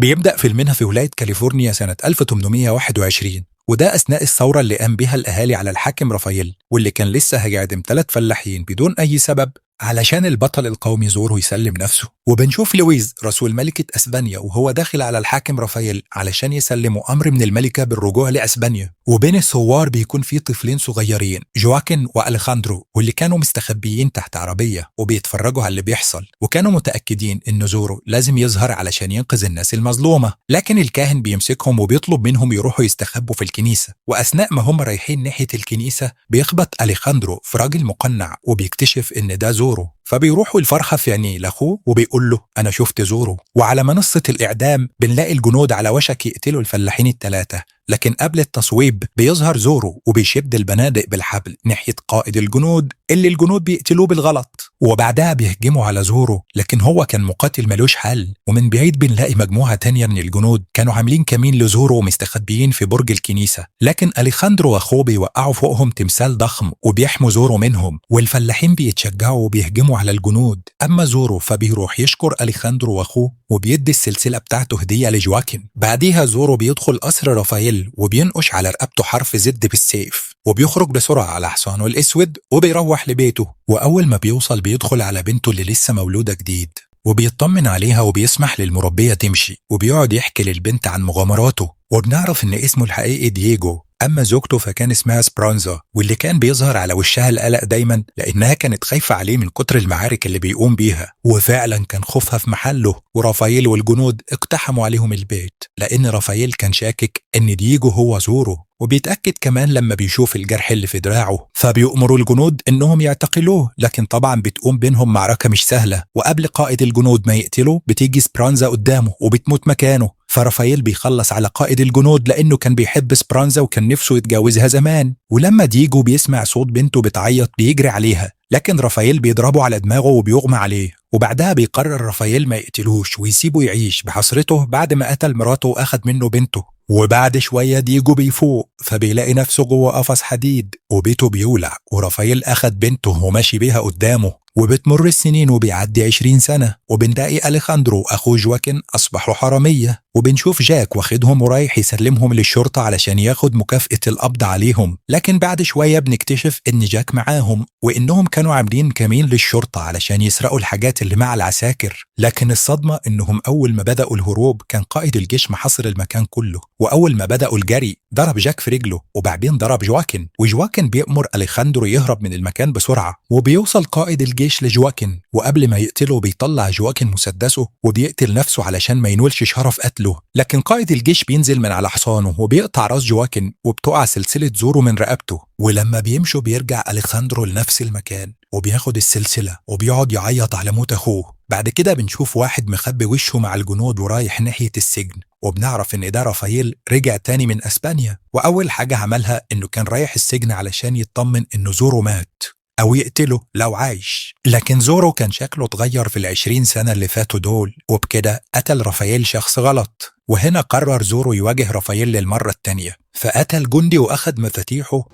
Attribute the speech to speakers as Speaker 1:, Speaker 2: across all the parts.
Speaker 1: بيبدأ فيلمنا في ولاية كاليفورنيا سنة 1821، وده أثناء الثورة اللي قام بها الأهالي على الحاكم رافاييل، واللي كان لسه هيعدم 3 فلاحين بدون أي سبب علشان البطل القومي زورو يسلم نفسه. وبنشوف لويز رسول ملكة أسبانيا وهو داخل على الحاكم رافاييل علشان يسلمه أمر من الملكة بالرجوع لأسبانيا. وبين الثوار بيكون في طفلين صغيرين، جواكين وأليخاندرو، واللي كانوا مستخبيين تحت عربية وبيتفرجوا على اللي بيحصل، وكانوا متأكدين إن زورو لازم يظهر علشان ينقذ الناس المظلومة. لكن الكاهن بيمسكهم وبيطلب منهم يروحوا يستخبوا في الكنيسة. وأثناء ما هم رايحين ناحية الكنيسة بيخبط أليخاندرو في راجل مقنع وبيكتشف إن ده زورو، فبيروحوا الفرحة في عينيه لأخوه وبيقول له أنا شفت زورو. وعلى منصة الإعدام بنلاقي الجنود على وشك يقتلوا الفلاحين ال3، لكن قبل التصويب بيظهر زورو وبيشد البنادق بالحبل ناحية قائد الجنود اللي الجنود بيقتلوه بالغلط. وبعدها بيهجموا على زورو، لكن هو كان مقاتل ملوش حل. ومن بعيد بنلاقي مجموعة تانية من الجنود كانوا عاملين كمين لزورو ومستخبيين في برج الكنيسة، لكن أليخاندرو وأخوه بيوقعوا فوقهم تمثال ضخم وبيحموا زورو منهم، والفلاحين بيتشجعوا وبيهجموا على الجنود. أما زورو فبيروح يشكر أليخاندرو وأخوه وبيدي السلسلة بتاعته هدية لجواكين. بعديها زورو بيدخل قصر رافاييل وبينقش على رقبته حرف Z بالسيف، وبيخرج بسرعة على حصانه الأسود وبيروح لبيته. وأول ما بيوصل بيدخل على بنته اللي لسه مولودة جديد وبيطمن عليها وبيسمح للمربية تمشي، وبيقعد يحكي للبنت عن مغامراته. وبنعرف إن اسمه الحقيقي دييجو. أما زوجته فكان اسمها سبرانزا، واللي كان بيظهر على وشها القلق دايما لأنها كانت خايفة عليه من كتر المعارك اللي بيقوم بيها. وفعلا كان خوفها في محله، ورافاييل والجنود اقتحموا عليهم البيت لأن رافاييل كان شاكك إن دييجو هو زورو، وبيتأكد كمان لما بيشوف الجرح اللي في دراعه، فبيؤمروا الجنود إنهم يعتقلوه. لكن طبعا بتقوم بينهم معركة مش سهلة، وقبل قائد الجنود ما يقتله بتيجي سبرانزا قدامه وبتموت مكانه. فرافاييل بيخلص على قائد الجنود لأنه كان بيحب سبرانزا وكان نفسه يتجوزها زمان. ولما دييجو بيسمع صوت بنته بتعيط بيجري عليها، لكن رافاييل بيضربه على دماغه وبيغمى عليه. وبعدها بيقرر رافاييل ما يقتلوش ويسيبه يعيش بحسرته بعد ما قتل مراته وأخد منه بنته. وبعد شوية دييجو بيفوق فبيلاقي نفسه جوه قفص حديد وبيته بيولع، ورافاييل أخد بنته وماشي بيها قدامه. وبتمر السنين وبيعدي 20 سنة، وبنلاقي أليخاندرو وأخوه جواكين أصبحوا حرامية، وبنشوف جاك واخدهم ورايح يسلمهم للشرطة علشان ياخد مكافأة القبض عليهم. لكن بعد شوية بنكتشف إن جاك معاهم، وإنهم كانوا عاملين كمين للشرطة علشان يسرقوا الحاجات اللي مع العساكر. لكن الصدمة إنهم أول ما بدأوا الهروب كان قائد الجيش محاصر المكان كله، وأول ما بدأوا الجري ضرب جاك في رجله، وبعدين ضرب جواكين، وجواكين بيأمر أليخاندرو يهرب من المكان بسرعة. وبيوصل قائد الجيش لجواكين، وقبل ما يقتله بيطلع جواكين مسدسه وبيقتل نفسه علشان ما ينولش شرف قتله. لكن قائد الجيش بينزل من على حصانه وبيقطع راس جواكين، وبتقع سلسلة زورو من رقبته. ولما بيمشوا بيرجع أليخاندرو لنفس المكان وبياخد السلسلة وبيقعد يعيط على موت أخوه. بعد كده بنشوف واحد مخبي وشه مع الجنود ورايح ناحية السجن، وبنعرف إن ده رافاييل رجع تاني من أسبانيا. وأول حاجة عملها إنه كان رايح السجن علشان يطمن إنه زورو مات أو يقتله لو عايش. لكن زورو كان شكله اتغير في 20 سنة اللي فاتوا دول، وبكده قتل رافاييل شخص غلط. وهنا قرر زورو يواجه رافاييل للمرة التانية، فقتل جندي وأخد مفاتيحه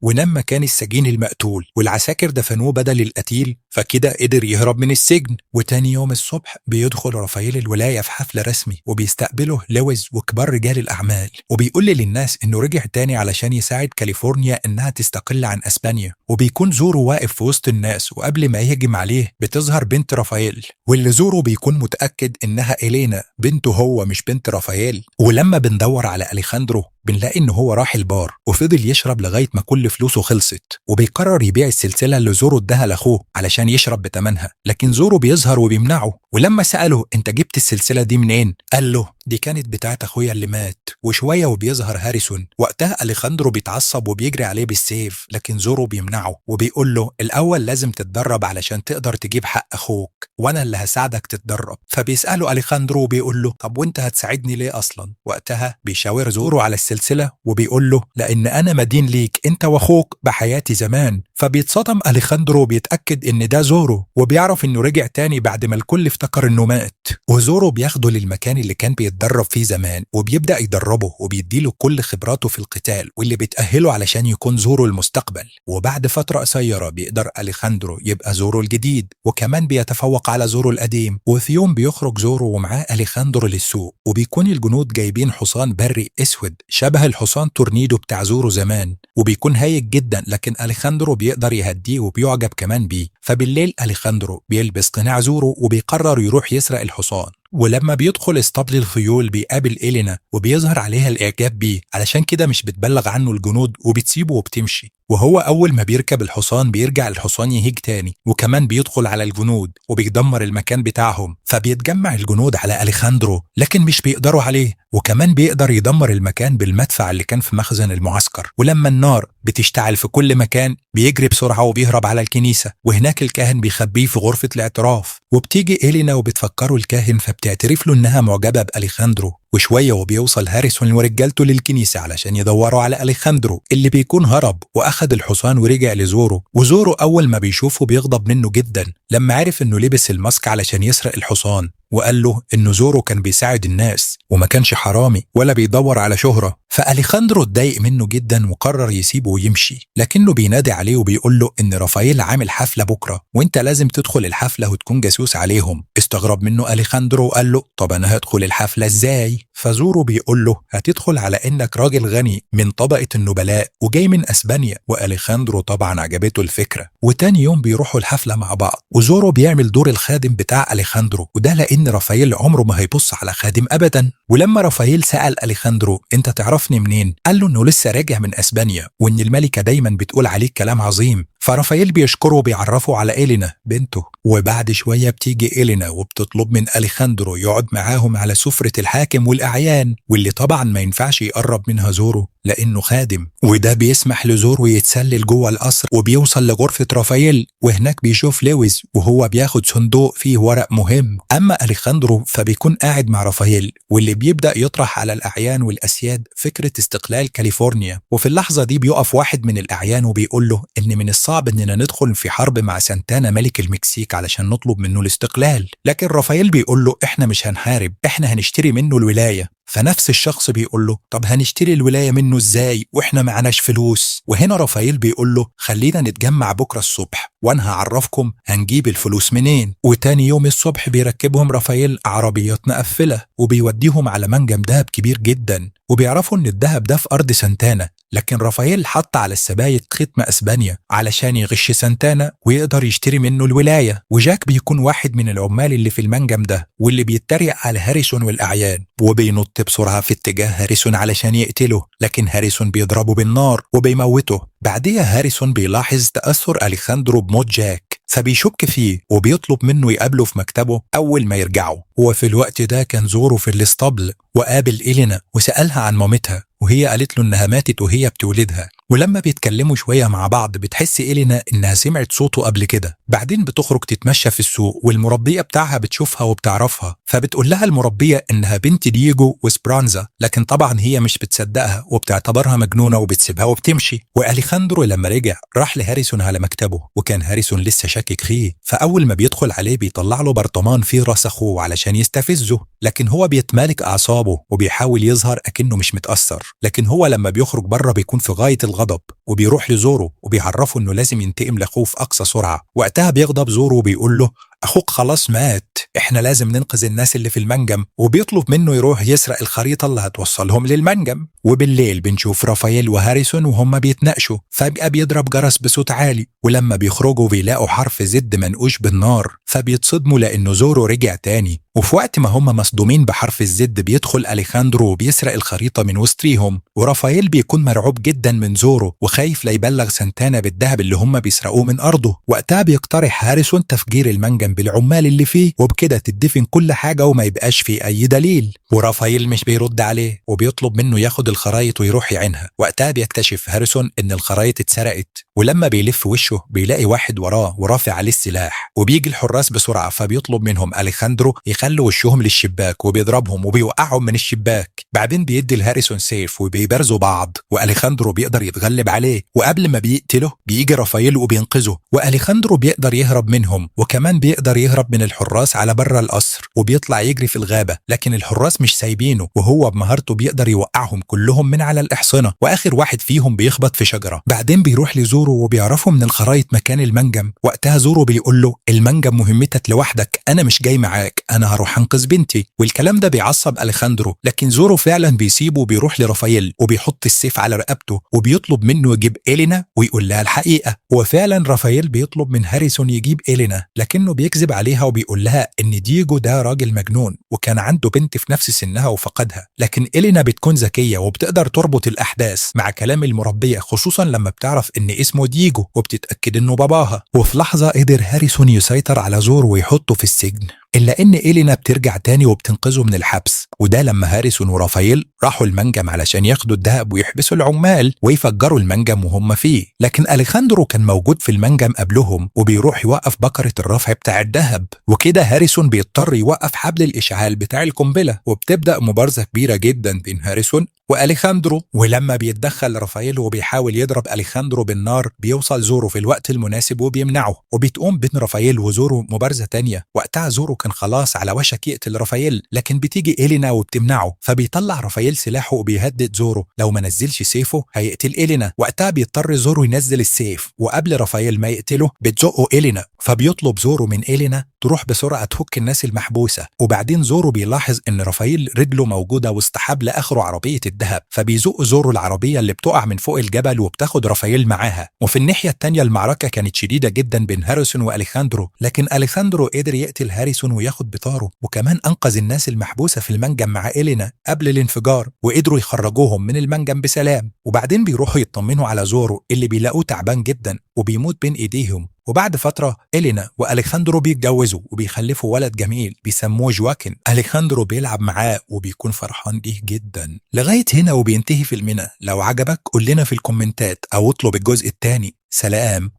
Speaker 1: ونام مكان السجين المقتول، والعساكر دفنوه بدل القتيل، فكده قدر يهرب من السجن. وتاني يوم الصبح بيدخل رافاييل الولاية في حفل رسمي، وبيستقبله لويز وكبار رجال الأعمال، وبيقول للناس إنه رجع تاني علشان يساعد كاليفورنيا إنها تستقل عن أسبانيا. وبيكون زورو واقف في وسط الناس، وقبل ما يهجم عليه بتظهر بنت رافاييل، واللي زورو بيكون متأكد إنها إلينا بنته هو مش بنت رافاييل. ولما بندور على أليخاندرو بنلاقي إن هو راح البار وفضل يشرب لغاية ما كل فلوسه خلصت، وبيقرر يبيع السلسلة اللي زورو اداها لأخوه علشان يشرب بتمنها. لكن زورو بيظهر وبيمنعه، ولما سأله أنت جبت السلسلة دي منين؟ قال له دي كانت بتاعت أخويا اللي مات. وشوية وبيظهر هاريسون، وقتها أليخاندرو بيتعصب وبيجري عليه بالسيف، لكن زورو بيمنعه وبيقول له الأول لازم تتدرب علشان تقدر تجيب حق أخوك، وأنا اللي هساعدك تتدرب. فبيسأله أليخاندرو وبيقول له طب وأنت هتساعدني ليه أصلا؟ وقتها بيشاور زورو على السلسلة وبيقول له لأن أنا مدين ليك أنت وأخوك بحياتي زمان. فبيتصدم أليخاندرو وبيتأكد إن ده زورو، وبيعرف إنه رجع تاني بعد ما الكل افتكر إنه مات. وزورو بياخده للمكان اللي كان بيتدرب اتدرب فيه زمان، وبيبدأ يدربه وبيديله كل خبراته في القتال واللي بتأهله علشان يكون زورو المستقبل. وبعد فترة قصيرة بيقدر أليخاندرو يبقى زورو الجديد، وكمان بيتفوق على زورو القديم. وفي يوم بيخرج زورو ومعاه أليخاندرو للسوق، وبيكون الجنود جايبين حصان بري اسود شبه الحصان تورنيدو بتاع زورو زمان، وبيكون هايج جدا، لكن أليخاندرو بيقدر يهديه وبيعجب كمان بيه. فبالليل أليخاندرو بيلبس قناع زورو وبيقرر يروح يسرق الحصان. ولما بيدخل اسطبل الخيول بيقابل إلينا وبيظهر عليها الإعجاب بيه، علشان كده مش بتبلغ عنه الجنود وبتسيبه وبتمشي. وهو أول ما بيركب الحصان بيرجع الحصان يهيج تاني، وكمان بيدخل على الجنود وبيدمر المكان بتاعهم. فبيتجمع الجنود على أليخاندرو لكن مش بيقدروا عليه، وكمان بيقدر يدمر المكان بالمدفع اللي كان في مخزن المعسكر. ولما النار بتشتعل في كل مكان بيجري بسرعة وبيهرب على الكنيسة، وهناك الكاهن بيخبيه في غرفة الاعتراف. وبتيجي إلينا وبتفكره الكاهن، فبتعترف له إنها معجبة بأليخاندرو. وشوية وبيوصل هاريسون ورجالته للكنيسة علشان يدوروا على أليخاندرو اللي بيكون هرب وأخد الحصان ورجع لزورو. وزورو أول ما بيشوفه بيغضب منه جدا لما عرف إنه لبس ال mask علشان يسرق الحصان، وقال له إنه زورو كان بيساعد الناس وما كانش حرامي ولا بيدور على شهرة. فأليخاندرو اتضايق منه جدا وقرر يسيبه ويمشي، لكنه بينادي عليه وبيقول له إن رافائيل عامل حفلة بكرة وإنت لازم تدخل الحفلة وتكون جاسوس عليهم. استغرب منه أليخاندرو وقال له طب أنا هدخل الحفلة إزاي؟ فزورو بيقول له هتدخل على إنك راجل غني من طبقة النبلاء وجاي من أسبانيا. وأليخاندرو طبعا عجبته الفكرة. وتاني يوم بيروحوا الحفلة مع بعض، وزورو بيعمل دور الخادم بتاع أليخاندرو، وده لأن رافائيل عمره ما هيبص على خادم أبدا. ولما رافائيل سأل أليخاندرو أنت تعرفني منين؟ قال له إنه لسه راجع من أسبانيا وإن الملكة دايما بتقول عليك كلام عظيم. فرافائيل بيشكره وبيعرفه على إلينا بنته. وبعد شوية بتيجي إلينا وبتطلب من أليخاندرو يقعد معاهم على سفرة الحاكم والأعيان، واللي طبعا ما ينفعش يقرب منها زورو لأنه خادم. وده بيسمح لزورو يتسلل جوه القصر وبيوصل لغرفة رافائيل، وهناك بيشوف لويس وهو بياخد صندوق فيه ورق مهم. أما أليخاندرو فبيكون قاعد مع رافائيل واللي بيبدأ يطرح على الأعيان والأسياد فكرة استقلال كاليفورنيا. وفي اللحظة دي بيقف واحد من الأعيان وبيقول له إن من الصعب إننا ندخل في حرب مع سانتانا ملك المكسيك علشان نطلب منه الاستقلال. لكن رافائيل بيقول له إحنا مش هنحارب، إحنا هنشتري منه الولاية. فنفس الشخص بيقول له طب هنشتري الولاية منه ازاي واحنا معناش فلوس؟ وهنا رافائيل بيقول له خلينا نتجمع بكرة الصبح وانا هعرفكم هنجيب الفلوس منين. وتاني يوم الصبح بيركبهم رافائيل عربيات مقفلة وبيوديهم على منجم دهب كبير جدا، وبيعرفوا ان الدهب ده في ارض سانتانا. لكن رافائيل حط على السبايك ختم اسبانيا علشان يغش سانتانا ويقدر يشتري منه الولاية. وجاك بيكون واحد من العمال اللي في المنجم ده واللي بيتريق على هاريسون والاعيان، وبينط بسرعة في اتجاه هاريسون علشان يقتله، لكن هاريسون بيضربه بالنار وبيموته. بعديها هاريسون بيلاحظ تأثر أليخاندرو بموت جاك، فبيشك فيه وبيطلب منه يقابله في مكتبه أول ما يرجعوا. وفي الوقت ده كان زورو في الاسطبل وقابل إلينا وسألها عن مامتها، وهي قالت له إنها ماتت وهي بتولدها. ولما بيتكلموا شوية مع بعض بتحس إلينا إنها سمعت صوته قبل كده. بعدين بتخرج تتمشى في السوق والمربية بتاعها بتشوفها وبتعرفها، فبتقول لها المربية إنها بنت دييجو وسبرانزا، لكن طبعا هي مش بتصدقها وبتعتبرها مجنونة وبتسيبها وبتمشي. وأليخاندرو لما رجع راح لهاريسون على مكتبه، وكان هاريسون لسه شاكك فيه، فأول ما بيدخل عليه بيطلع له برطمان فيه راس أخوه علشان يستفزه، لكن هو بيتمالك أعصابه وبيحاول يظهر أكنه مش متأثر. لكن هو لما بيخرج بره بيكون في غاية الغضب، وبيروح لزورو وبيعرفه انه لازم ينتقم لاخوه في اقصى سرعة. وقتها بيغضب زورو وبيقول له اخوك خلاص مات، احنا لازم ننقذ الناس اللي في المنجم، وبيطلب منه يروح يسرق الخريطة اللي هتوصلهم للمنجم. وبالليل بنشوف رافائيل وهاريسون وهم بيتناقشوا، فجأة بيضرب جرس بصوت عالي، ولما بيخرجوا بيلاقوا حرف Z منقوش بالنار، فبيتصدموا لأنه زورو رجع تاني. وفي وقت ما هم مصدومين بحرف ال Z بيدخل أليخاندرو وبيسرق الخريطة من وسطيهم، ورافائيل بيكون مرعوب جدا من زورو وخايف لا يبلغ سانتانا بالذهب اللي هم بيسرقوه من أرضه. وقتها بيقترح هاريسون تفجير المنجم بالعمال اللي فيه، وبكده تدفن كل حاجة وما يبقاش فيه أي دليل. ورافائيل مش بيرد عليه وبيطلب منه ياخد الخرايط ويروح يعينها. وقتها بيكتشف هاريسون إن الخرايط اتسرقت، ولما بيلف وشه بيلاقي واحد وراه ورافع عليه السلاح، وبيجي الحراس بسرعة، فبيطلب منهم أليخاندرو يخلوا وشهم للشباك، وبيضربهم وبيوقعهم من الشباك. بعدين بيدي لهاريسون سيف وبيبارزوا بعض، وأليخاندرو بيقدر يتغلب عليه، وقبل ما بيقتله بيجي رافائيل وبينقذه، وأليخاندرو بيقدر يهرب منهم، وكمان بيقدر يهرب من الحراس على بره القصر، وبيطلع يجري في الغابة، لكن الحراس مش سايبينه، وهو بمهارته بيقدر يوقعهم كلهم من على الأحصنة، وآخر واحد فيهم بيخبط في شجرة. بعدين بيروح لزورو وبيعرفوا من الخرايط مكان المنجم. وقتها زورو بيقول له المنجم مهمتك لوحدك، أنا مش جاي معاك، أنا هروح أنقذ بنتي. والكلام ده بيعصب أليخاندرو، لكن زورو فعلا بيسيبه وبيروح لرافائيل وبيحط السيف على رقبته وبيطلب منه يجيب إلينا ويقول لها الحقيقة. وفعلا رافائيل بيطلب من هاريسون يجيب إلينا، لكنه بيكذب عليها وبيقول لها إن دييجو ده راجل مجنون وكان عنده بنت في نفس سنها وفقدها. لكن إلينا بتكون ذكية وبتقدر تربط الأحداث مع كلام المربية، خصوصا لما بتعرف إن اسمه دييجو وبتتأكد إنه باباها. وفي لحظة قدر هاريسون يسيطر على زورو ويحطه في السجن، إلا إن إلينا بترجع تاني وبتنقذه من الحبس. وده لما هاريسون ورافائيل راحوا المنجم علشان ياخدوا الذهب ويحبسوا العمال ويفجروا المنجم وهم فيه. لكن أليخاندرو كان موجود في المنجم قبلهم وبيروح يوقف بكرة الرفع بتاع الذهب، وكده هاريسون بيضطر يوقف حبل الإشعال بتاع القنبلة، وبتبدأ مبارزة كبيرة جدا بين هاريسون وأليخاندرو. ولما بيتدخل رافائيل وبيحاول يضرب أليخاندرو بالنار، بيوصل زورو في الوقت المناسب وبيمنعه، وبتقوم بين رافائيل وزورو مبارزة تانية. وقتها زورو كان خلاص على وشك يقتل رافائيل، لكن بتيجي إلينا وبتمنعه، فبيطلع رافائيل سلاحه وبيهدد زورو لو ما نزلش سيفه هيقتل إلينا. وقتها بيضطر زورو ينزل السيف، وقبل رافائيل ما يقتله بتزقه إلينا، فبيطلب زورو من إلينا تروح بسرعة تفك الناس المحبوسة. وبعدين زورو بيلاحظ إن رافائيل رجله موجودة وسط حبل آخره عربية الذهب، فبيزق زورو العربية اللي بتقع من فوق الجبل وبتاخد رافائيل معاها. وفي الناحية التانية المعركة كانت شديدة جدا بين هاريسون وأليخاندرو، لكن أليخاندرو قدر يقتل هاريسون وياخد بطاره، وكمان أنقذ الناس المحبوسة في المنجم مع إلينا قبل الانفجار، وقدروا يخرجوهم من المنجم بسلام. وبعدين بيروحوا يطمنوا على زورو اللي بيلاقوه تعبان جدا وبيموت بين إيديهم. وبعد فترة إلينا وأليخاندرو بيتجوزوا وبيخلفوا ولد جميل بيسموه جواكين. أليخاندرو بيلعب معاه وبيكون فرحان بيه جدا. لغاية هنا وبينتهي فيلمنا. لو عجبك قول لنا في الكومنتات أو اطلب الجزء الثاني. سلام.